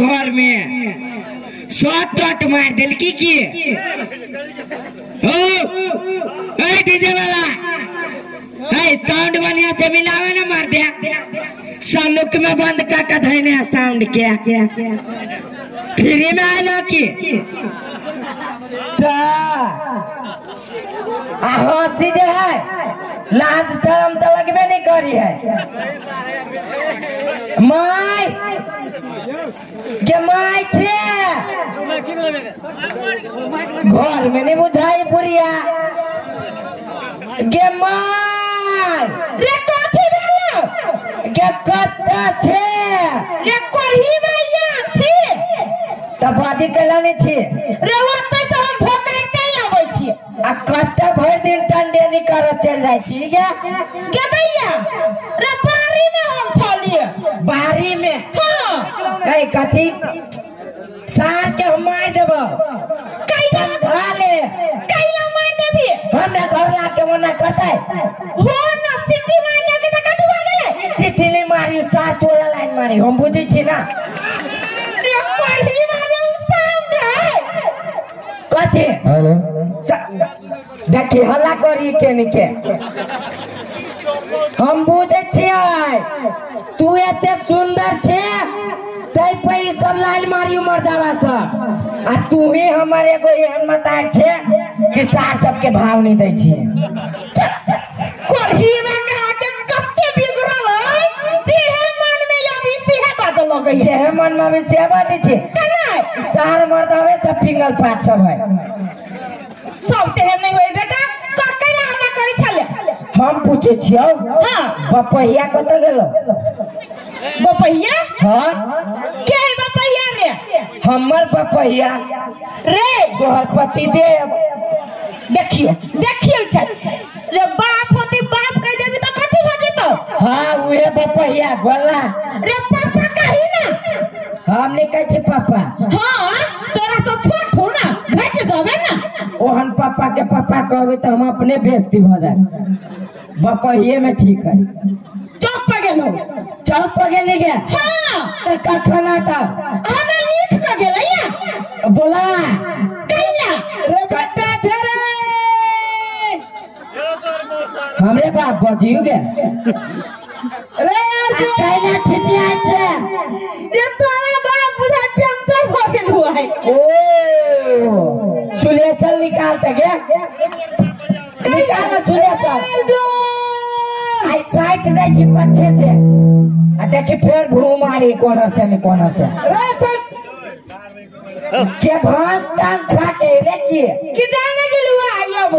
घर में शॉर्ट टट मार देलकी की ओ ए डीजे वाला ए साउंड बढ़िया से मिलावे ना मार दे सालुक में बंद का धैने साउंड के फ्री में आलो की ता आ हंसी जे है लाज शर्म तो लगबे नहीं करी है my के my छे घर में नहीं बुझाई बुढ़िया गे my रे कथी भेलो गे कत्ता छे रे करही भैया छी त बाजी कैला नहीं छी रे ओतै त हम भोकाइते आबै छी आ कत्ता भरि दिन टंडेनी करऽ चलि जाइ छी गे गे भैया रे बाड़ी में हम छलिए बाड़ी में हां ए कथी सार के हम मार देबो कैला समझा ले कैला मार देबी हमरा घर ला के मना करतै हो ना सिटी मारने के त कथी भ गेलै सिटी नहीं मारी सार तोरा लाइन मारी हम बुझै छी ना रे करही मारे उ साउंड है कथी हेलो देखी हल्ला करी के निके हम बुझै छियै तू एते सुंदर छे तै पर ई सब लाइन मारी मर्दावा सब आ तू ही हमर एगो एहन मतार छे कि सार सबके भाव नहीं दै छियै करही में कहा के कते बिगड़ल है जेहे मन में अभी सेहे बात लगै है जेहे मन में अभी से बाजै छै केना सार मर्दावे सब पिंगल पात सब है सब तेहन नहीं होई बेटा कैला हल्ला करै छले हम पूछै छियौ हां बपहिया कतऽ गेलो बपहिया हां के है बपहिया रे हमर बपहिया रे तोहर पति देव देखियो देखियो छै रे बाप होती बाप कह देबी त कथी भ जेतौ हां उहे बपहिया बोला रे पापा कही ना हम नहीं कहै छी पापा हां तोरा से छोट हो ना घट देबे ना ओहन पापा के पापा कहबे त हम अपने बेइज्जती भ जाए बपहिये में ठीक है चौक पर गेलो चौक पर गेली गे हां त कखन आता हमरा लिख के गेलै या बोला कैला रे बेटा छे रे हमरे बाप बजियो गे रे अर्जुन कैला छिटिया छे रे तोरा बाप बुझा पंचर भ गेल हुआ है ओ सुलेशन निकालते गे निकाल ना सुलेशन आई साइट दै छी पच्छे से आ देखी फेर भू मारी कोनर से नहीं कोनर से रे सर के भाग टांग खा के रे की कि जाने गेल हुआ है अब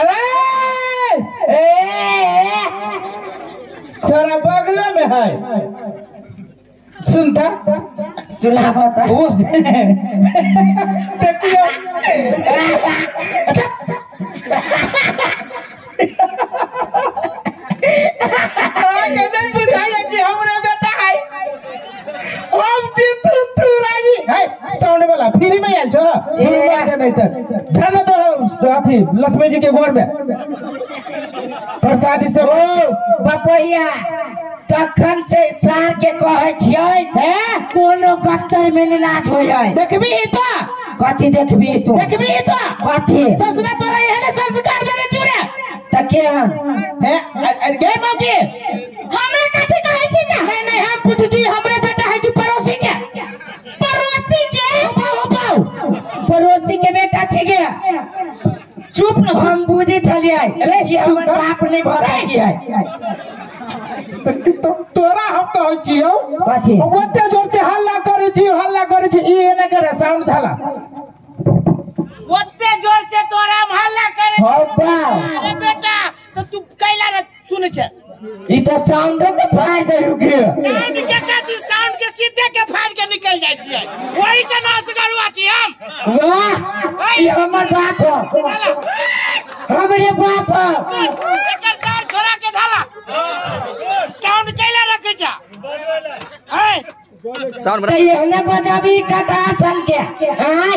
अरे ए छोरा बगले में है सुनता सुनाबो त वो देखियो आगे नहीं बुझाया कि हमरा बेटा है हम चिंतु तू राजी है साउंड वाला फ्री में आयल छो नहीं त धन तो अथी लक्ष्मी जी के गोर में प्रसादी से ओ बपहिया तखन से सार के कहै छियै कोनो गत्तर में निलाज होय है देखबी ही तो कथी देखबी तू देखबी ही तो कथी ससुरा तोरा एहने संस्कार देने छियो रे त केहन हे गे मौकी हमरा कथी कहै छी त नहीं नहीं हम पूछै छी हमरे बेटा है कि पड़ोसी के पड़ोसी के पाओ पाओ पड़ोसी के बेटा छी गे चुप न हम बुझै छलियै अरे, ई हमर सुनता। बाप नहीं भऽ सकी है तो तोरा हम कहै छियौ कथी ओते जोर से हल्ला करै छी ई एने करे साउंड झाला ओते जोर से तोरा हम हल्ला करे हो बाप अरे बेटा तो तू कैला रे सुनै छै ई त साउंडो के फाड़ देलु के साउंड के कथी साउंड के सीधे के फाड़ के निकल जाइ छियै वही से नासगरुआ छी हम वाह ई हमर बाप हो हमरे बाप हो एकर तार छोड़ा के धाला साउंड कैला रखै छ हैं साउंड त एहने बजाबी कटार सन के आय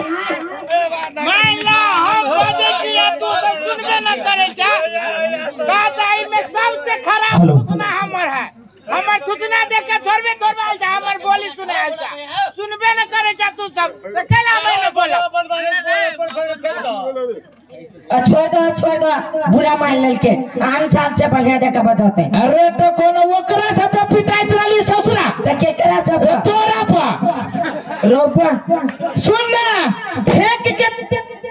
मान ला हम बजै छियै तू सब सुनबे न करै छ बात एहि में सबसे खराब उतना हमर है हमर थुतना देख के थोड़बे थोड़बे आयल छा, हमर बोली सुने आयल छा, सुनबे न करे छा तू सब त कैला हम न बोलब। छोड़ दो छोड़ दो, बुरा मान लेलके, आन साल से बढ़िया जगह बजते। अरे तो कोनो ओकरा सब पे पिटाइत रहली ससुरा त केकरा सब तोरा पर रोपा। सुन ना, फेंक के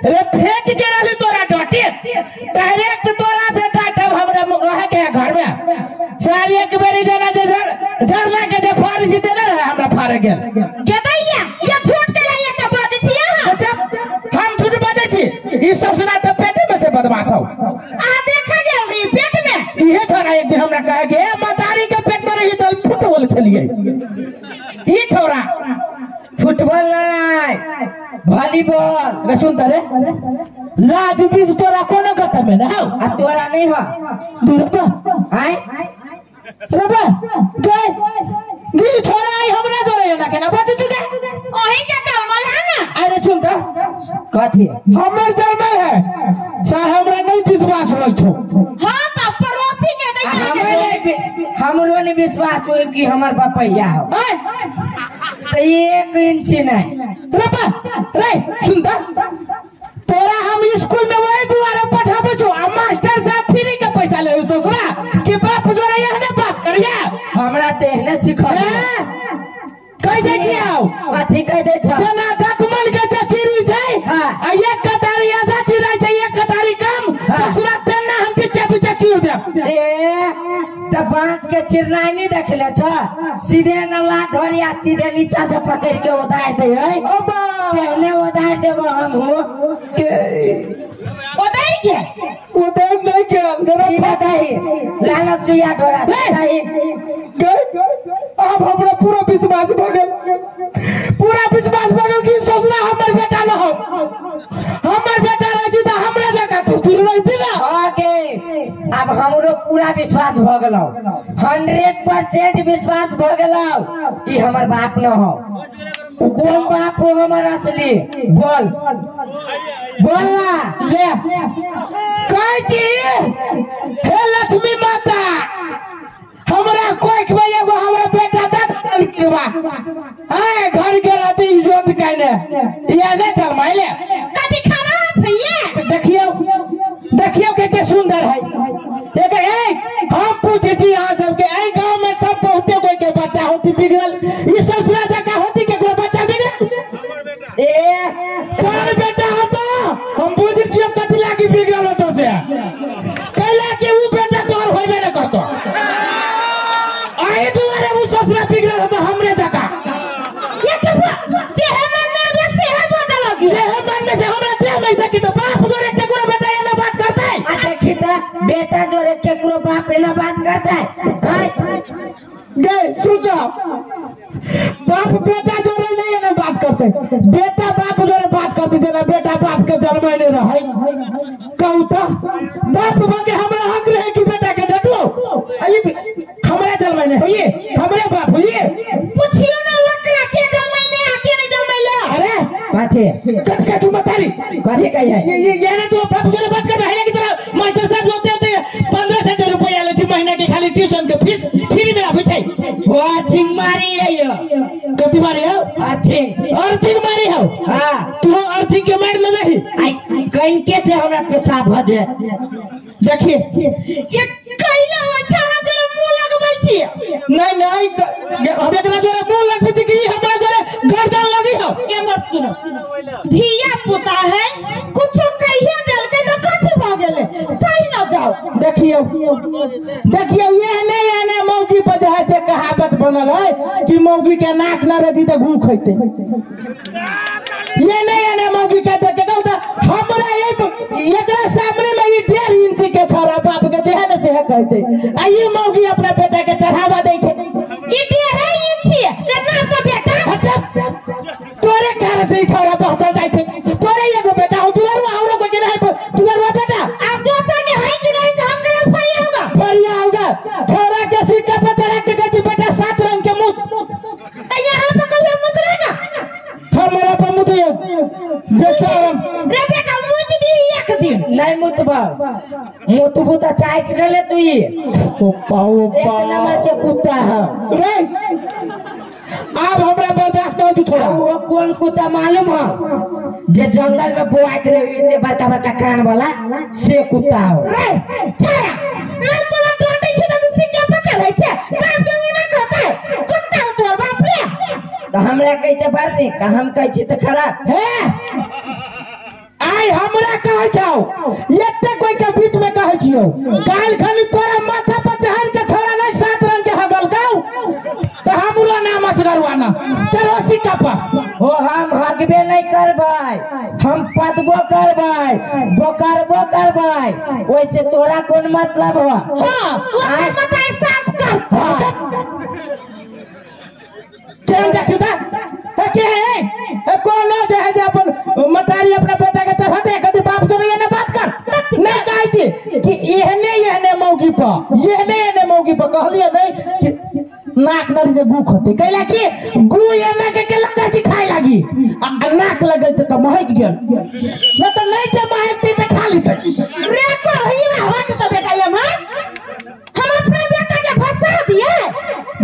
रे फेंक के रहली तोरा डटी डायरेक्ट तोरा से डांटब हमरा रहे के घर में सारी एक बेरी जना जे झरना के जे फारसी देने रहे हमरा फारे गेल के दैया ये झूठ के लिए त बाजै छी अहाँ। हम झूठ बाजै छी? ई सब सुना त पेट में से बदमाश हो। आ देखा गेल ई पेट में इहे छोरा एक दिन हमरा कहे के मतारी के पेट में रही त फुटबॉल खेलिए। ई छोरा फुटबॉल नहीं वॉलीबॉल। रे सुन रे लाज बीज तोरा कोनो गतर में ना हो आ तोरा नहीं हो दुर्बा आय रबा गए गी छोरा आई हमरा जोरे ना केना बाजू चुके ओही के जन्मल है ना। अरे सुन त कथी हमर जन्मल है सर हमरा नहीं विश्वास होय छो। हां त पड़ोसी के दैया हमरो नहीं विश्वास होय कि हमर बपैया हो से एक इंच नहीं। रबा रे सुन त तोरा हम स्कूल में वही दुआरे पठाबै छो आ मास्टर साहब फ्री के पैसा ले ससुरा कि बाप जोरे एहने बात करिया। हमरा त एहने सिखल कह दे छी आओ कथी कह दे छ जना दकमल के जे चिरी छै आ एक कतारी आधा चिरै छै एक कतारी कम ससुरा तेना हम पीछे पीछे चिर देब। ए त बांस के चिरनाई नहीं देखले छ, सीधे नल्ला धरी आ सीधे नीचा से पकड़ के उतार दे है। अबा तेहने उतार देब हम हो के उतार के उतार नहीं के मेरा सीधा दही लाला सुइया डोरा दही गए। अब हमरा पूरा विश्वास भ गेल, पूरा विश्वास भ गेल कि ससुरा हमर बेटा न हो, हमर बेटा रही त हमरा जका तू तू रही ना। ओके अब हमरो पूरा विश्वास भ गेलौ, 100% विश्वास भ गेलौ ई हमर बाप न हो। कोन बाप हो हमर असली? बोल बोल ना ले कहै छी हे लक्ष्मी माता हमरा कोख में एगो हमरा बेटा दे देलखिन बा आय घर के रहती इज्जत कहने या नहीं जन्माइले कथी खराब है ये। देखियो देखियो कते सुंदर है एक हम पूछे छी अहाँ सबके एहि गांव में सब बहुते कोई के बच्चा होती बिगड़ल, ई ससुरा जका होती केकरो बच्चा बिगड़ल? ए तोर बेटा होतो हम बुझ छियो कथी लागी बिगड़ल होतो से कैला के ऊ बेटा तोर होइबे न करतो। आई दुआरे ऊ ससुरा बिगड़ल होतो हमरे जका। ये के जे है मन में से है बदल जे है मन में से हमरा देह में देखी तो बाप जोरे केकरो बेटा एना बात करतै। आ देखी त बेटा जोरे केकरो बाप एना बात करतै। हाय गए सुन जाओ बाप बेटा जोरे नहीं एना बात करते, बेटा बाप जोरे बात करते जना बेटा बाप के जन्मैले रहै। कहू त बाप बके हमरा हक रहे कि बेटा के डटो आई हमरा जन्मैले होइए हमरे बाप होइए। पूछियो ना ओकरा के जन्मैले आ के नहीं जन्मैले। अरे कथी कट कट मतारी कथी कहि है ये ना तू बाप जोरे बात कर रहे कि तोरा मास्टर साहब होते होते 1500 रुपया ले छी महीना के खाली ट्यूशन के फीस फ्री में आबै छै। वो अर्थिंग मारी है यो। कथी मारी हो? अर्थिंग। अर्थिंग मारी हो? हां तू अर्थिंग के मार लेबे ही आई कनके से हमरा पेशाब भ जाए। देखिए ये कैला हो छै हमरा जोरे मुंह लगबै छी। नहीं नहीं हम एकरा जोरे मुंह लगबै छी कि हमरा जोरे गर्दन लगी हो। ये मत सुनो धिया पुता है कुछो कहिए देलकै त कथी भ गेलै सही न जाओ। देखियो देखियो ये नहीं एने मौगी पर जे है से कहावत बनल है कि मौगी के नाक न रही त घू खैते। ये नहीं एने मौगी के देख के कहू त हमरा एकरा सामने में ई 1.5 इंच के छड़ा बाप के जे है न से है कहै छै आ ई मौगी अपना बेटा के चढ़ावा दै छै। ई 1.5 इंच रे ना तो बेटा अच्छा तोरे कारण से ई छड़ा बहसल जाइ छै। तोरे एगो बेटा हो दुलरवा हमरो कोई के नहीं दुलरवा बेटा आप दोसर के है कि नहीं हम करे फरिया होगा फरिया होगा। छोरा के सिक्का पर चढ़ा के कहै छै बेटा 7 रंग के मुंह यहाँ पर कहियो मुतलेगा हमरा पर मुतयो बेशरम रे बेटा मुत दी एक एक दिन नहीं मुतबा मुतबू तो चाट ले तू ये ओपा ओपा एक नंबर के कुत्ता है रे। अब हमरा बर्दाश्त नहीं छोड़ा। वो कौन कुत्ता मालूम है जे जंगल में बोआत रहे इतने बड़का बड़का कान वाला से कुत्ता हो रे। छोड़ा मैं तोरा डांटे छी त तू सिक्का पकड़ है छे बाप के मुना कहता है कुत्ता हो तोर बाप रे। तो हमरा कहते बात नहीं का हम कहै छी त खराब है। आई हमरा कहै छौ एते कोई के बीच में कहै छियौ काल खाली तोरा माथा पर चढ़ के छोड़ा नहीं सात रंग के हगल गाउ त हमरो नाम असगरवाना चलो सिक्का पर हो। हम हगबे नहीं करबै हम पदबो करबै बोकरबो करबै वैसे तोरा कोन मतलब हो। हां वो मत साफ कर केन देखियो त के है ए कोनो जे है जे अपन मतारी अपना बेटा के चढ़ा दे कदी बाप जो ये ना बात कर नहीं कहै छी कि एहने एहने मौगी पर एहने एहने मौगी पर कहलिए नहीं कि नाक नरी जे गू खते कैला कि गू एना के के लगा छी खाए लागी आ नाक लगल छै त महक गेल न त नहीं जे महकते त खा लेतै रे पर ही हट त बेटा ये हम अपना बेटा के फंसा दिए।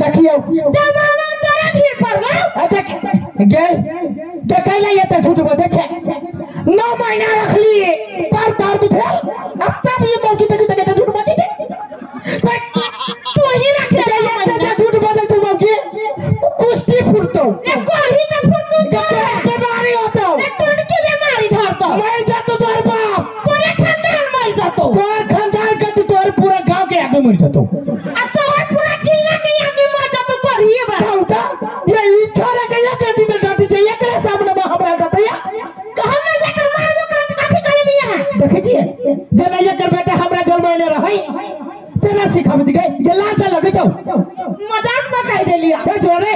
देखियो जमाना तोरा भीड़ पर गए आ देख गेल के कैला ये त झूठ बोले छै 9 महीना रखली पर दर्द भेल अब तब ये मौकी तक तक झूठ बोले छै तू ही रख ले ये झूठ बोले छै मौकी कुश्ती फुटतो रे कोही न फुटतो बीमारी होतो रे टोनकी बीमारी धरतो मर जातो तोर बाप तोरे खानदान मर जातो तोर खानदान के तोर पूरा गांव के आदमी मर जातो आ तोर पूरा जिला के आदमी मर जातो तोर ही बा ये ई छोरा के एक दिन डांटी छै एकरे सामने में हमरा डटैया हम बेटा मारबो कथि करबी यहाँ देखै छियै जेना एकर बेटा हमरा जलमैने रहै तेना सिखाबै छै जे लाज लगै छौ मजाक में कह देलिया ए छोरे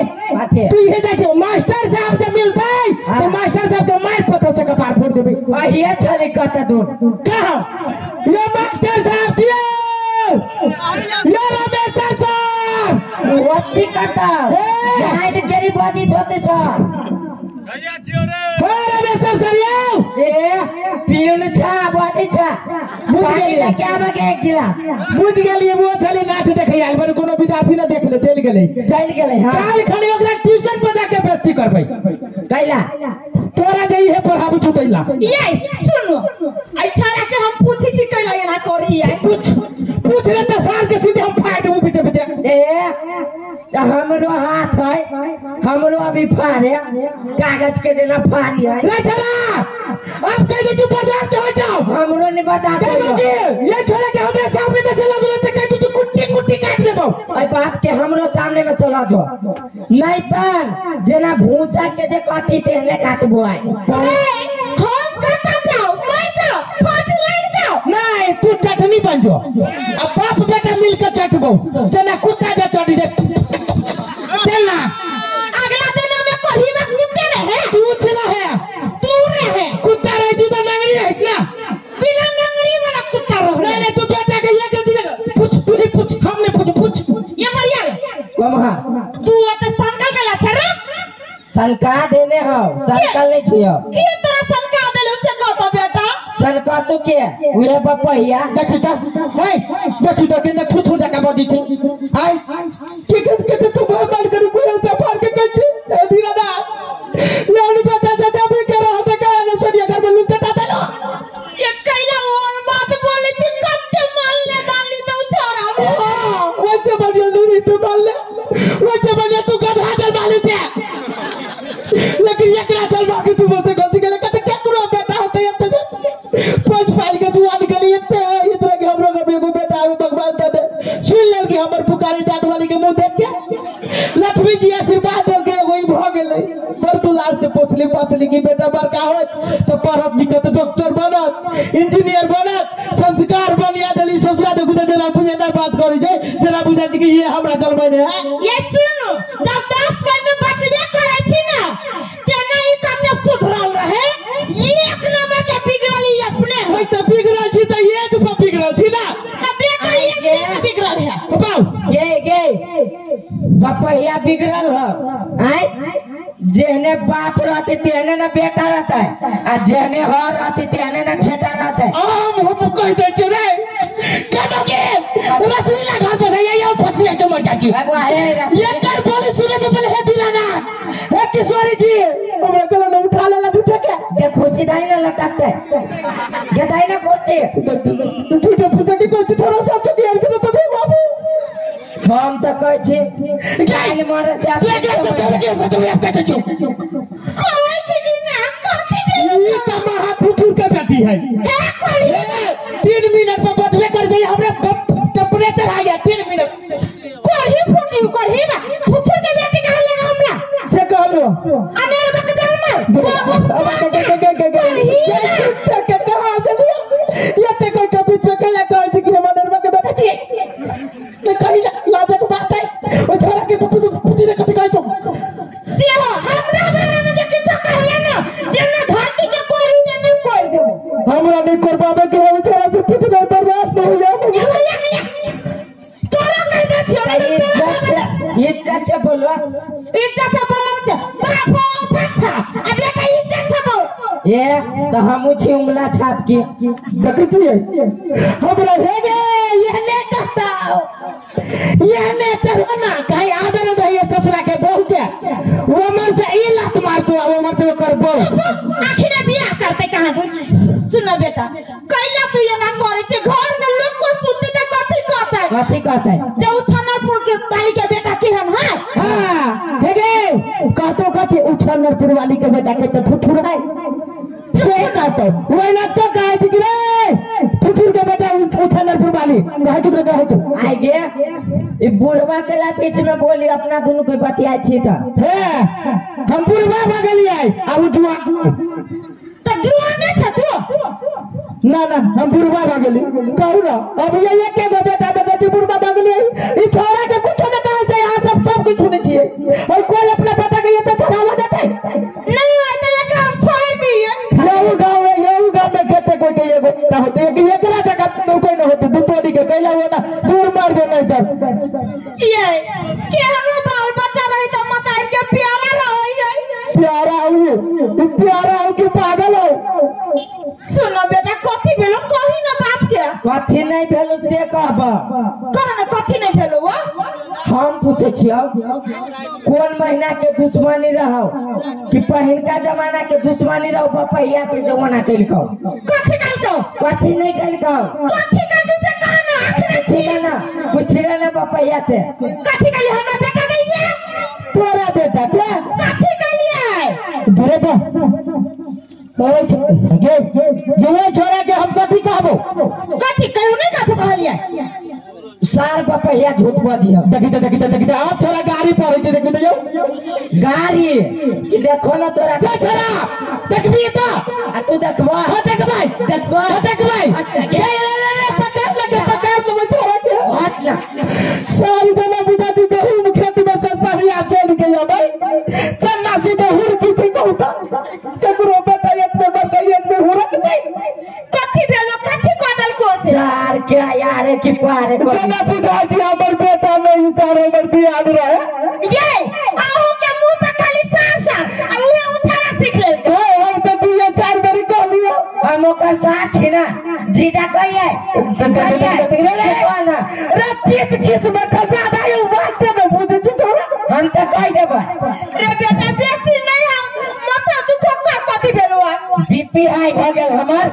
तू इहे जाइ छै मास्टर साहब जे मिलतै त मास्टर साहब के मार पत्थर से कपार फोड़ देबै। अहिए छली कत दूर कहाँ ये मास्टर साहब छियै ये रमेश सर साहब ओत्ती कत जाइत गेली बाजी धोते सर भैया छियो रे हे रमेश सर सर यौ ए पिउन छा बाजी छा बुझ गेलियै क्या बगे एक गिलास बुझ गेलियै वो छली नाच देखै आयल पर कोनो विद्यार्थी न देखले चलि गेलै चलि गेलै। हां काल खनी ओकरा ट्यूशन पर जाके बेइज्जती करबै कैला तोरा जे इहे पढ़ाबू छुटैला ये सुनो आई छाड़ा के हम पूछी छी कैला एना करी है पूछ पूछ ले त सार के सीधे हम फाड़ देबू पीछे पीछे। ए हमरो हाथ है हमरो अभी फाड़े कागज के देना फाड़ी है रे छड़ा अब कह दे तू बर्दाश्त हो जाओ हमरो नहीं बर्दाश्त हो ये छोरा के हमरे सामने में से लगलो त कह तू कुट्टी कुट्टी काट देबो। अरे बाप के हमरो सामने में चला जो नहीं पर जेना भूसा के जे काटी तेहने काटबो आय हम कत जाओ मर जाओ फांसी लग जाओ नहीं तू चटनी बन जो अब बाप बेटा मिलकर चटबो जेना कुत्ता जे चटी जे तेना अगला दिन में कही में कुत्ते रहे तू छला है तू रहे कुत्ता रहे तू तो नंगरी रहे ना बिना नंगरी वाला कुत्ता रहे। नहीं नहीं तू बेटा के ये गलती पूछ तू ही पूछ हमने पूछ पूछ ये मरिया कमहा तू त संकल के लाछा रे सनका देने हो संकल नहीं छुयो के तोरा सनका देलो से कहत बेटा सनका तू के उहे बपहिया देखी त हे देखी त केना थू थू जका बदी छै हाय के के के तू भगवान करू कोई ऐसा पार के कहती धीरा ना यार बेटा जब भी के रहत के ने छोड़िया घर में लुल चटा देलो ये कैला और बात बोले छी कत्ते मान ले डाली दो छोरा हां वैसे बढ़िया दूरी तू मान ले वैसे बढ़िया तू गधा चल माली ते लेकिन एकरा चल बाकी तू बोलते गलती के कते केकरो बेटा होते एते पोस पाल के तू आन गेली एते इतना के हमरो के एगो बेटा आवे भगवान दे दे सुन लेल कि हमर पुकारी जात वाली के मुंह देख के लक्ष्मी जी आशीर्वाद देल के एगो ई भ गेलै बड़ दुलार से पोसली पासली कि बेटा बड़का होत त पढ़त लिखत डॉक्टर बनत इंजीनियर बनत संस्कार बनिया देली ससुरा देखू त जेना बुझे बात करै छै जेना बुझै छै कि ये हमरा जलमैने है। ये सुनो जब 10 साल में बचबे करै छी ना तेना ई कते सुधरल रहे एक नंबर के बिगड़ल ई अपने होय त बिगड़ल छी त ये पर बिगड़ल छी ना त बेटा एक दिन बिगड़ल है पाऊ गे गे बपहिया बिगड़ल हो आय जेहने बाप रहते तेहने ना बेटा रहता है आ जेहने हर रहते तेहने ना ठेटा रहता है। हम कह दे छी रे केनो के रसलीला घर पर जाइए या फंसी के मर जाची। ये कर बोली सुने से पहले हे दिलाना हे किशोरी जी हमरा गला न उठा लेला झूठे के जे खुशी दाई ना लटकते जे दाई ना कुर्सी झूठे फंसे के कोई थोड़ा सा तो यार के तो दे बाबू। हम तो कहै छी काल्हि मरे से तू के सब तुम आप कहते छो कहै छी कि ना कथी भेल ई त महा फुफुर के बेटी है 3 मिनट पर बतबे कर जाई हमरा टेम्परेचर आ गया 3 मिनट। करही फुटी करही बा फुफुर के बेटी कहल लगा हमरा से कहलो अनेर बकदार में अब के के के के के के कहा देलियो ये ते कोई कभी पे कहला कहै छी कि हम अनेरवा के बेटा छी नहीं कही लाजे के बात है ओ छोरा के पूछी दे कथि कहै छौ से हो हमरा बारे में जे किछो कहले ना जेना धरती के कोरी ने नहीं कर देबो हमरा नहीं करबाबे के हम छोरा से पूछ नहीं बर्दाश्त नहीं होया। तोरा कह दे छोरा इज्जत से बोलो इज्जत से बोलो बाप हो अच्छा आ बेटा इज्जत से बोल ये तो हम छी उंगला छाप के देखै छियै हमरा हे गे ये ले कहता ये ने चढ़ना कहीं आबे न रहिए ससुरा के बहू के वो मर से ई लात मार दो वो मर से ओकर बहू आखिर बियाह करते कहां तू। सुन बेटा कैला तू एना करे छे घर में लोग को सुनते त कथि कहते कथि कहते जे उछनरपुर के वाली के बेटा केहन है। हां हे गे कहतो कथि उछनरपुर वाली के बेटा के त फुफुर है से कहतो ओइला तो कहै छी कि रे फुफुर के बेटा उछनरपुर वाली कहै छी रे कहै छी आइ गे ई बुढ़वा के ला बीच में बोली अपना दुनु के बतियाय छी त हे हम बुढ़वा भ गेलियै आ उ जुआ त जुआ नै छ तू ना ना हम बुढ़वा भ गेली कहू ना अब ये एके गो बेटा बेटा छी बुढ़वा भ गेलियै ई छोरा के कुछो न कहै छै अहाँ सब सब कुछ सुनै छियै ओइ कोई अपना बेटा के एते चढ़ावा देतै नहीं त एकरा हम छोड़ दिए। यहू गांव में यहू गांव में खेते कोई के एगो बेटा होते एक एकरा जगह कोई न होते दू तोड़ी के कैला हो ना दूर मार दे नहीं तर ये के हमरो बाल बच्चा रही त मताई के प्यारा रहै है प्यारा हो ई प्यारा हो कि पागल हो। सुनो बेटा कथि भेलो कही ना बाप के कथि नहीं भेलो से कहब कह ना कथि नहीं भेलो वो हम पूछे छियौ कोन महीना के दुश्मनी रहो कि पहिलका जमाना के दुश्मनी रहो बपहिया से जमाना कइलकौ कथि कइलकौ कथि नहीं कइलकौ कथि कइलकौ से कह ना आखिर पूछिले ना पूछिले ना बपहिया से कथि कइली हमरा बेटा के तोरा बेटा के कथि कइलियै धरे बा गे ये छोरा के हम कथि कहबो कथि कहियो नहीं कथि कहलियै सार बपहिया झूठ बजियो। देखी त देखी त देखी त आप छोरा गाड़ी पर छै देखी त यौ गाड़ी कि देखो ना तोरा के छोरा देखबी त आ तू देखबो हां देखबै देखबो हां देखबै रे रे रे पकड़ लगे पकड़ ले छोरा के हट ना सारी जना बुझा छी गहूम खेत में से सरिया चल के अबै कन्ना सीधे हुरकी छै कहू त केकरो बेटा एतबे बड़का एतबे हुरक दे कथि भेलो कथि कदल को से यार के यार की पारे जना बुझा छी हमर बेटा नहीं सार हमर बियाह रहे ये आहू के मुंह पे खाली सार सार आ उहे उठारा सीख लेल ए हम त 2 या 4 बेरी कहलियो हम ओकर साथ छी ना जीजा कहिए रे पीत किस में खसा दे बात में बुझे छी छोरा हम त कह देबै रे बेटा बेसी नहीं हम माथा दुखो का कथि भेलो आ बीपी हाई भ गेल हमर।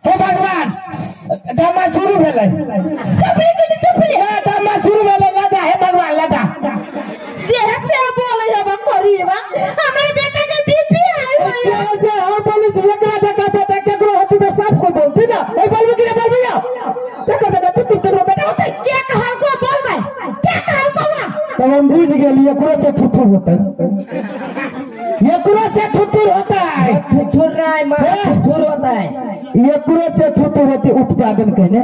हे भगवान धम्मा शुरू भेलै चुपली के चुपली हे धम्मा शुरू भेलै लजा हे भगवान लजा जे से बोलै हबा करी बा हमरा बेटा के बीपी हाई होय जैसे हम बोलै छी एकरा जगह बेटा केकरो होती त सब को बोलती ना ए बोलबी कि रे बोलबी ना एकर जगह तू तू तेरो बेटा होतै के कहल को बोलबै के कहल को बा तब हम बुझ गेली एकरो से फुफुर होतै एकरो से फुफुर होता है थुथुर नहीं मां थुथुर होता है एकरो से फुफुर होती उत्पादन कहने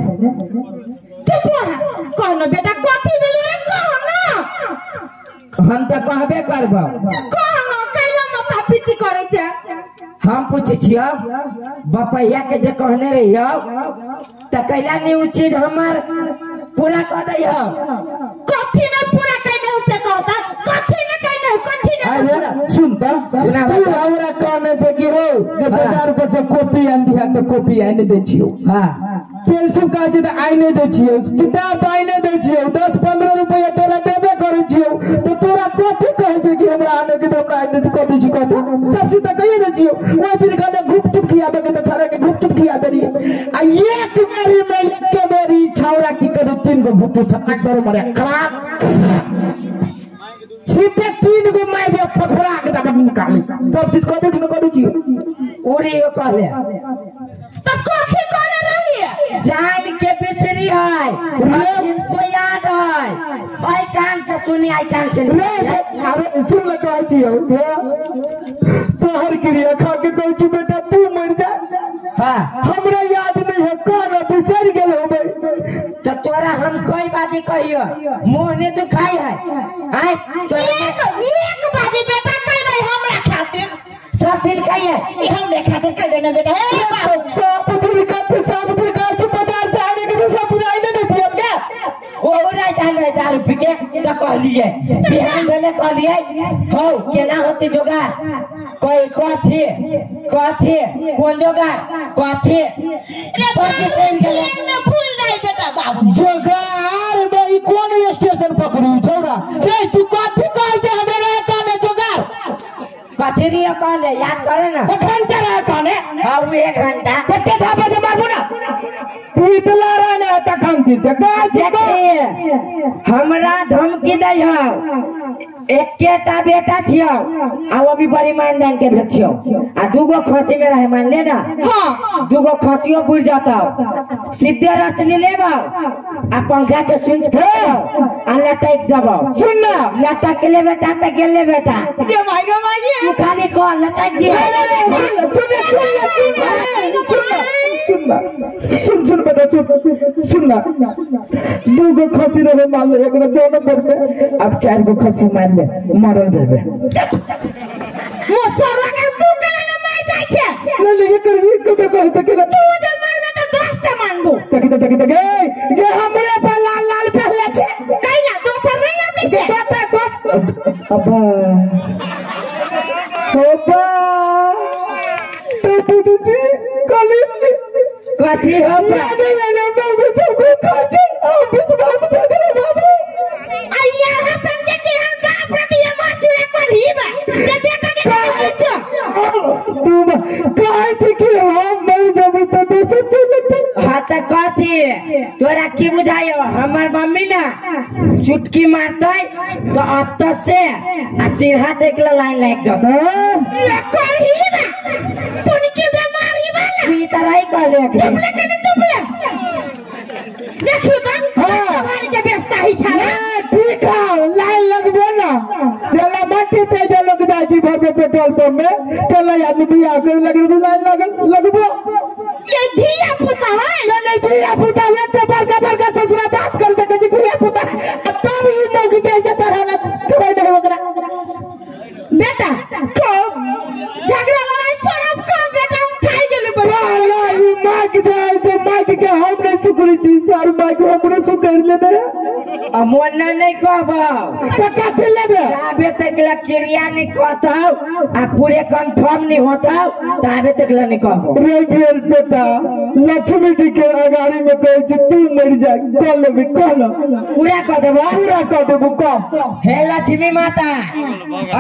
चुप हो कहनो बेटा कथि भेलो रे कहनो हम त कहबे करबो कहनो कैला माथा पीछे करै छै। हम पूछै छियौ बपहिया के जे कहने रहियौ त कैला नहीं उ चीज हमर पूरा क दैहौ कथि नहीं पूरा कैने होते कहता बाजार पर से कॉपी आन दिया तो कॉपी आने दै छियो। हां पेंसिल कहै छै त आने दै छियो, किताब आने दै छियो, 10-15 रुपया तोरा देबे करै छियो, तो तोरा कथी कहै छै कि हमरा आने के हमरा आने दे कथी छी कथी सब चीज त कहिए दै छियो। ओइ दिन कहले गुपचुप खियाबे के त छाड़ा के गुपचुप खिया देलिए आ एक बेरी में एक बेरी छौड़ा की करे 3 गो गुपचुप सटक दरो मारे खराब सीधे 3 गो मार दे फफड़ा के तब निकाली सब चीज कह दे न कह दै छियो। उरी यो कहले त कथी कहले रहिए जान के बिसरी है तो याद है भाई कान से सुनी आई कान से रे। अरे सुन ले कहै छियो तोहर क्रिया खा के कहै छी बेटा तू मर जा। हां हमरा याद नहीं है कौन बिसर गेल होबै त तोरा हम कोई बात कहियो मुंह ने दुखाई है आय तो एक बाजी बेटा कह दे हमरा खातिर सब दिल कही है ई हमरे खातिर कह देना बेटा। हे बाबू सब दिन खातिर सब दिन कहै छी बाजार से आने के सब दिन आने दे दियो क्या ओ रात आले दारू पी के त कहलिए बिहान भेले कहलिए हौ केना होती जोगार कोई कथी कथी कोन जोगार कथी रे सब चलि गेलै में भूल जाई बेटा बाबू जोगार में ई कोन स्टेशन पकड़ी छौड़ा रे तू कथी कहै छै हमरा रे काने जोगार कथी रे कहले याद करे ना घंटा रे काने। हां उ 1 घंटा कते थापर से मारबो ना इतला रे ना तखन दी से कहै छै हमरा धमकी दै हौ एकेटा बेटा छियौ आ वो भी बड़ी मानदान के भेल छियौ आ दूगो खसी में रहे मान ले ना। हां दूगो खसियो बुझ जाता सीधे रसली लेबो आ पंखा के सुन के आ लटक देबो। सुन ना लटक ले बेटा त गेल ले बेटा गे माय गे माय तू खाली कह लटक जी। सुन सुन सुन सुन सुन सुन बेटा सुन सुन ना दूगो खसी रहे मान ले एक जौन पर में अब 4 गो खसी मार ले मरल भेबे मोसरा के तू केना न मार जाय छै नहीं नहीं करबी तो कह त केना तू जे मारबे त 10 टा मानबो तक तक तक गे हमरे पर लाल लाल पहले छै कैला दोसर नहीं आबै छै दोसर दोस अब्बा अब्बा तो तू जी काली कथी हो नहीं बाबू सब को कहै छै हम विश्वास भऽ गेल बाबू आइया हसन के केहन बाप रे दिया माछी करही बा जे बेटा के कहै छै तू कहै छै कि हम मर जेबै त दोसर चलतै। हां त कथी तोरा की बुझायो हमर मम्मी ना चुटकी मारतै त अत्त से आ सिरहा देख ल लाइन लाग जतै ये करही बा तुनकी बीमारी बा ना तू तरह ही कहले तुपले कने तुपले देखियो त भारी के व्यवस्था ही छा ठीक है लाइन लगबो ना जेला माटी ते जे लोग जाइ छी भरबे पेट्रोल पंप में तेला आदमी बियाह करे लगबो लाइन लगल लगबो ये धिया पुता है नहीं नहीं धिया पुता है ते बड़का बड़का ससुरा बात कर सके छी धिया पुता तब ई मौगी के जे चढ़ाना छोड़ै नहीं ओकरा बेटा को झगड़ा लड़ाई छोड़ब को बेटा हम खाइ गेल बड़ा ई माइक जाय से माइक के हम नहीं सुकरी छी सर माइक हमरे सुकर लेने आ मोन नहीं कहबो त कथी लेबे जाबे तक ला क्रिया नहीं कहतौ आ पूरे कंफर्म नहीं होतौ ताबे तक ला नहीं कहबो रे भेल बेटा लक्ष्मी जी के अगाड़ी में कहै छी तू मर जा कह लेबी कह न पूरा कह देबो पूरा कह देबो कह। हे लक्ष्मी माता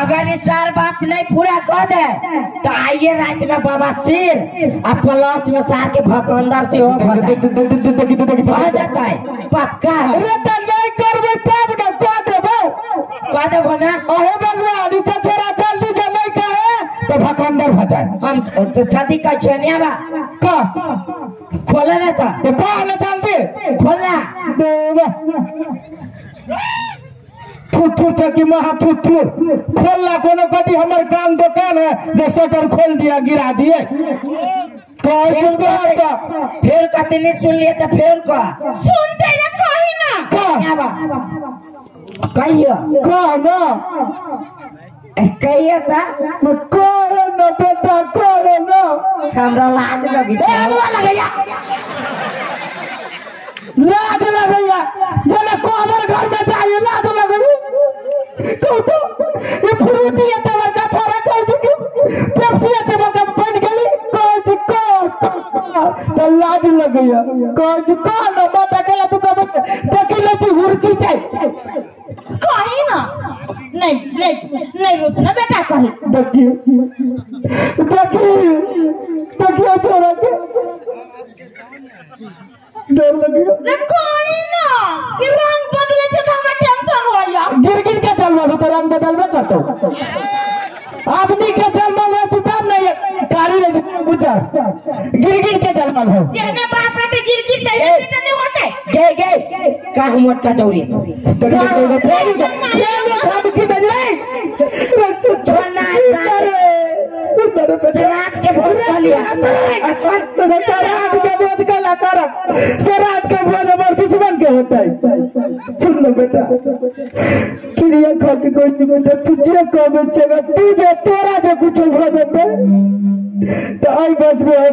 अगर ई सार बाप नहीं पूरा कह दे तो आइए रात में बाबा सिर आ प्लस में सार के भकंदर से हो भऽ जाता है पक्का है। रे त नहीं करबे तब न कह देबो कह देबो ना अहे भगवान ई छछरा जल्दी से नहीं कहे तो भकंदर भ जाए। हम तो जल्दी कह छियै नहीं आबा कह खोले ना तो कह ना जल्दी खोलना देबा थुथुर छकी महा थुथुर खोलला कोनो कदी हमर कान दुकान है जे शटर खोल दिया गिरा दिए फिर कति नहीं सुन लिए तो फिर कह सुनते ना कही ना कह कहियो कह ना कहियो ता तो कह ना बेटा कह ना हमरा लाज लगी लगैया लाज लगैया जना कोबर घर में जाइए लाज लगैया तो ये फ्रूटी एते बड़का छोरा कहै छै कि पेप्सी एते बड़का बन गेली। लगैया कह कह न माता केला तू कब देखि ले छी हुरकी छै कही ना नहीं नहीं नहीं रोस ना बेटा कही देखियो देखियो देखियो छोरा के डर लगियो रे कही ना कि रंग बदले छै त हमरा टेंशन होइया गिर गिर के चलवा तो रंग बदलबे करतो आदमी के जन्मल हो तब नहीं कारी रे गुजर गिर गिर के जन्मल हो जेने बाप रे गिर गिर के बेटा नहीं होते गए गए का मोट का चौरी धमकी दे रे छोड़ना सरात के भोज खा लिया सरात के भोज का करक सरात के भोज हमर दुश्मन के होता है। सुन लो बेटा क्रिया खा के कोई नहीं बेटा तुझे कब से तुझे तोरा जो कुछ हो जाता तो आई बस में हम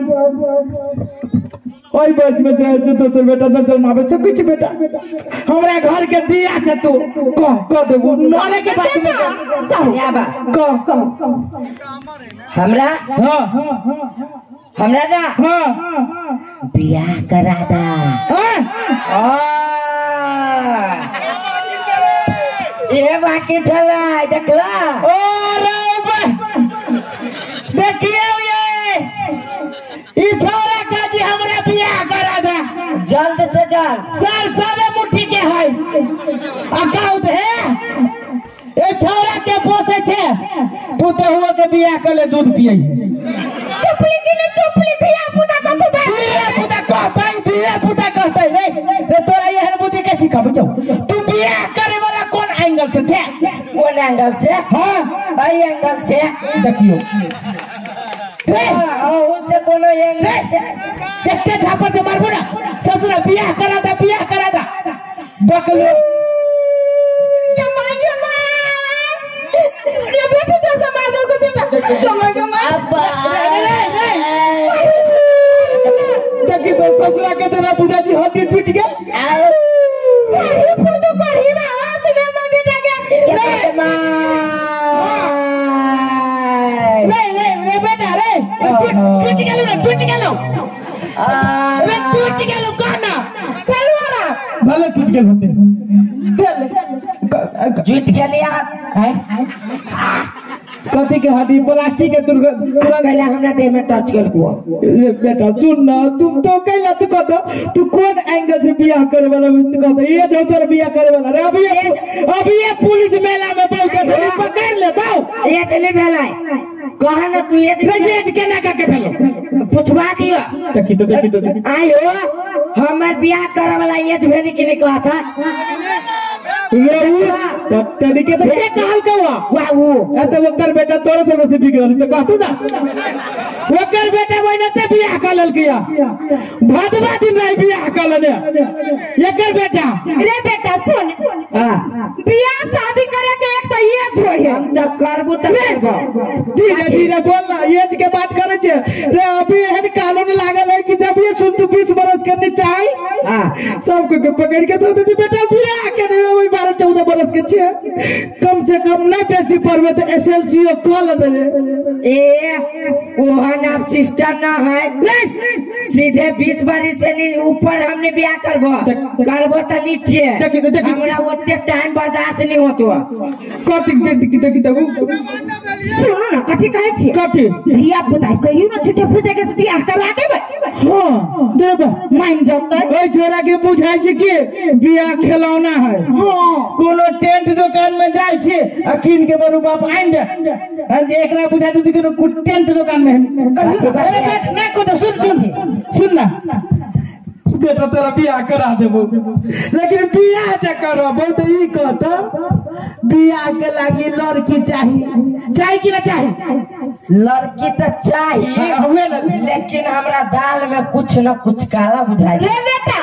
ओई बस में जाए छे दोसर बेटा न जन्मावे से कुछ बेटा हमरा घर के दिया छे तू कह कह देबू मरे के बात में कह बा कह कह हमरा हां हमरा ना हां बियाह करा दा। हां ये बाकी छला देखला ओ रे बा देखियो ये ई छोरा का जी हमरा बियाह करा दा जल्द से जल्द सर सबे मुट्ठी के है आ गाउत है ए छोरा के पोसे छे पुते हुआ के बियाह कर ले दूध पिए चुपली की नहीं चुपली धिया पुता कथु बात धिया पुता कहतै धिया पुता कहतै रे रे तोरा एहन बुद्धि के सिखाबै छौ तू बियाह करे वाला कोन एंगल से छे कोन एंगल से हां एहि एंगल से देखियो रे से कोनो एंगल से देखते झापर से मारबो ना ससुरा बियाह करा दा बियाह करा दा बकलो कमाई कमाई रे बेटी जैसा मार दो बेटा कमाई कमाई अब्बा रे रे देखी तो ससुरा के जना बुझा जी हड्डी टूट गेल करही फुर्दू करही बा तुम्हें मां बेटा के रे रे रे रे बेटा रे टूट गेल रे टूट गेल रे टूट गेल कोना चलू भले टूट गेल होते जुट गेली आप कथी के हड्डी प्लास्टिक के तुरंत कैला हमरा देह में टच केल को रे बेटा सुन ना तुम तो कैला तू कहत तू कौन एंगल से बियाह करे वाला कहत ये जो तोर बियाह करे वाला रे अभी अभी ये पुलिस मेला में बहुत छली पकड़ ले दाऊ ये चली भेलै कह ना तू ये रे ये केना का के भेलो पुछवा दियो देखी तो देखी तो आयो हमर बियाह करे वाला ये भेली कि नहीं कहता रे तब तरीके तो के कहल कौआ वाह वो ए तो ओकर बेटा तोरे से बेसी बिगड़ल तो कहतू ना ओकर बेटा वही ते बियाह कर ललकिया भदवा दिन रही बियाह कर लेने एकर बेटा रे बेटा सुन हां बियाह शादी करे के एक तो एज होय है हम तो करबो त करबो धीरे धीरे बोल ना एज के बात करे छे रे अभी एहन कानून लागल है कि जब ये सुन तू 20 बरस के नीचा आई हां सब के पकड़ के तो दे बेटा बियाह के नहीं रे 12 14 बरस के छे कम से कम नहीं बेसी पढ़बे तो एसएलसी क लेबे ए ओहन आप सिस्टर ना है सीधे 20 बरिस से नहीं ऊपर हमने बियाह करबो करबो त नीचे देखी तो देखी। हमरा ओते टाइम बर्दाश्त नहीं होतो कथी देखी देखी देखू सुनो ना कथी कहै छी कथी धिया पुता कहियो ना झूठे फूसे के बियाह करा देबै हां देबे मान जतै ओइ छोरा के बुझाइ छै कि बियाह खेलौना है हां कोनो टेंट दुकान में जाइ छी आ कीन के बरू बाप आइन दे आ जे एकरा बुझा दू कि टेंट दुकान में अरे बेट ना को तो सुन सुन सुन ना बेटा तोरा बियाह करा देबो लेकिन बियाह जे करबो त ई कहत बियाह के लागी लड़की चाही चाही कि ना चाही लड़की तो चाहिए हुए ना लेकिन हमरा दाल में कुछ न कुछ काला बुझाई रे बेटा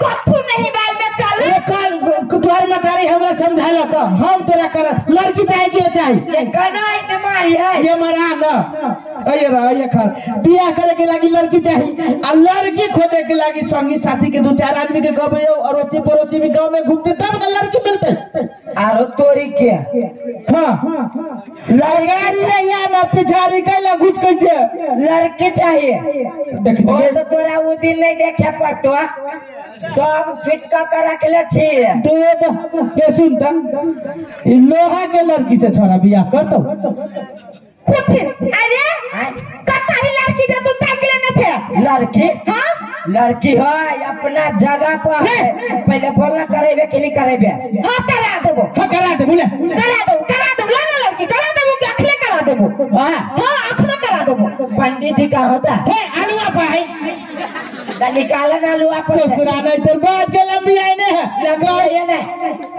कथू नहीं बाल में काला रे काल तोहर मतारी हमरा समझालक हम तोरा कर लड़की चाहे के चाही कना इते मारी है ये मरा न अये रह ये खर बियाह करे के लागी लड़की चाही आ लड़की खोजे के लागी संगी साथी के दो चार आदमी के गबयो अड़ोसी पड़ोसी भी गांव में घूमते तब के लड़की मिलते। आरो तोरी के हां लगारी रे या ना पिछारी कैला घुस गई छे लड़की चाहिए। देख ओ तो तोरा वो दिन नहीं देखे पड़तो सब फिट का कर रखले छी। तो ये सुन त ई लोहा के लड़की से छोरा बियाह कर तो कुछ अरे कत्ता ही लड़की जे तू ताक लेने छे लड़की। हां लड़की है अपना जगह पर है पहले बोलना करेबे कि नहीं करेबे। हां करा देबो। हां करा दे बोले करा देबो करा देबो ला ना लड़की करा देबो कि अखले करा देबो। हां हां अखले करा देबो। पंडित जी का होता हे आलुआ भाई निकाला ना आलुआ पर ससुरा नहीं तो बात के लंबी आई ने है लंबी आई ने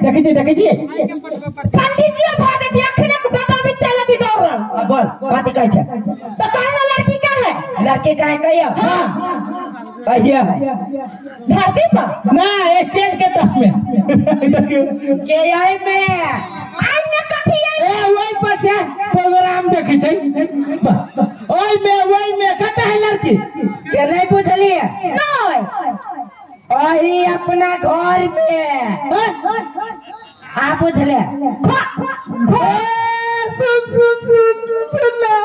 देखी जी देखी जी पंडित जी भाग दे अखने के पता भी चल दी दौड़ल। बोल कथि कहै छै तो कहना लड़की का है लड़की का है कहियो। हां कहियो है धरती पर ना स्टेज के तक में देखियो के आई में आई में कथि आई ए वही पर से प्रोग्राम देखै छै ओई में वही में कत है लड़की के नहीं बुझलिए नहीं अही अपना घर में आ बुझले सुन सुन सुन सुन ना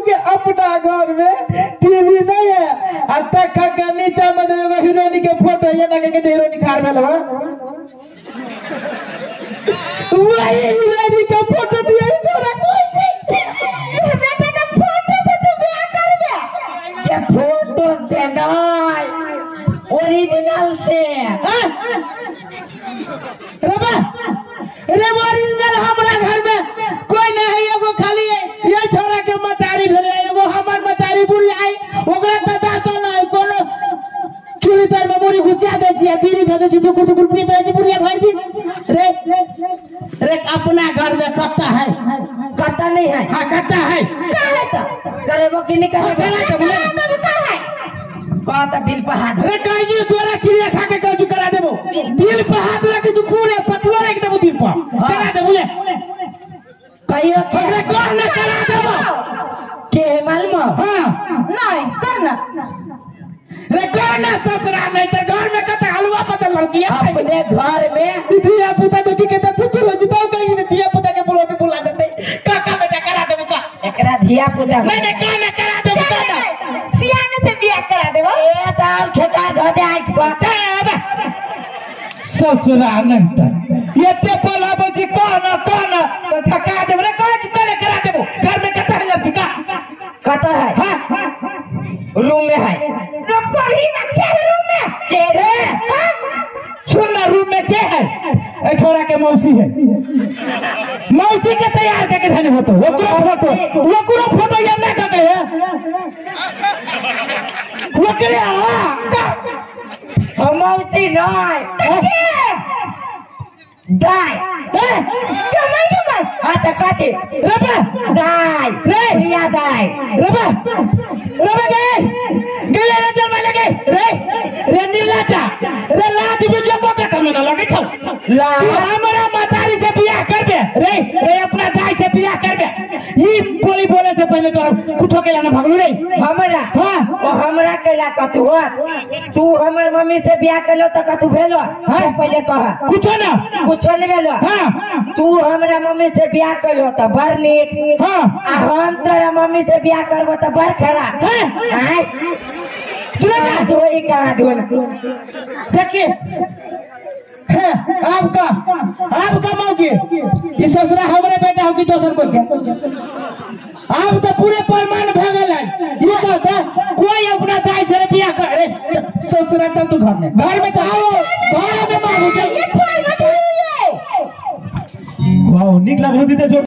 के अपना घर में टीवी नहीं है आ तक के नीचा में एगो हीरोइन के फोटो ये ना के हीरोइन खार भेल बा वही हीरोइन के फोटो दिया छोरा कोई छै बेटा के फोटो से तू बियाह करबे के फोटो से नहीं ओरिजिनल से। रबा रे ओरिजिनल हमरा घर में कोई नहीं है एगो खाली ये छोरा के मतारी भेले एगो हमर मतारी बुढ़ी आई ओकरा दादा तो नहीं कोनो चूल्ही तर में मुड़ी घुसा दे छी बीड़ी धऽ दे छी दुकुर दुकुर पी दे छी बुढ़िया भरि दिन। रे रे अपना घर में कत्ता है कत्ता नहीं है। हां कत्ता है का है त करेबो कि नहीं करेबो करा देबो का है का त दिल पर हाथ रे कहियो तोरा क्रिया खा के कहू करा देबो दिल पर हाथ रख के पूरे पतलो रख देबो दिल पर करा देबो ले कहियो के ओकरा कह ना करा देबो के मालूम। हां नहीं करना रे कह ना ससुरा नहीं त घर में कत हलवा पचल लड़की अपने घर में धिया पुता देखी के त थुथुर हो जतौ कहि धिया पुता के बोलो के बुला देते काका बेटा करा देबो का एकरा धिया पुता नहीं नहीं कह ना करा देबो का सियाने से बियाह करा देबो ए तार खेका धऽ दे आंख पर ससुरा नहीं त एते पलाबो जी कह ना त थका देबो रे कह तोरे करा देबो घर में कत है लड़की का कत है। हां रूम में है रोकड़ी में के रूम में के रे सुन ना रूम में के है ए छोरा के मौसी है मौसी के तैयार करके धने होतो ओकरो फोटो ये ना कटे है ओकरे हां हम मौसी नहीं दाई कमाई कमाई हां त कथि रबा दाई रे प्रिया दाई रबा रबा गए गए रे जलवा लगे रे रे नीलाचा रे लाज बुझियो पकड़ में न लगे छौ ला हमरा मतारी से बियाह करबे रे रे अपना दाई से बियाह करबे ई बोली बोले से पहले तोरा कुछो के लाना भगलू रे हमरा। हां ओ हमरा कैला कथु हो तू हमर मम्मी से बियाह करलो त कथु भेलो। हां पहले कह कुछो ना कुछो नहीं भेलो। हां तू हमरा मम्मी से बियाह करलो त बड़ नीक। हां आ हम तोरा मम्मी से बियाह करबो त बड़ खराब। हां आय तू धोई करा दो ना देखिए आपका आपका मौकी ई ससुरा हमरे बेटा हो कि दोसर को के आप तो पूरे प्रमाण भे गेल है ये कहता कोई अपना दाई से बियाह कर रे ससुरा चल तू घर में तो आओ घर में मारू ये छोड़ ना दे वाओ निक लागल होती।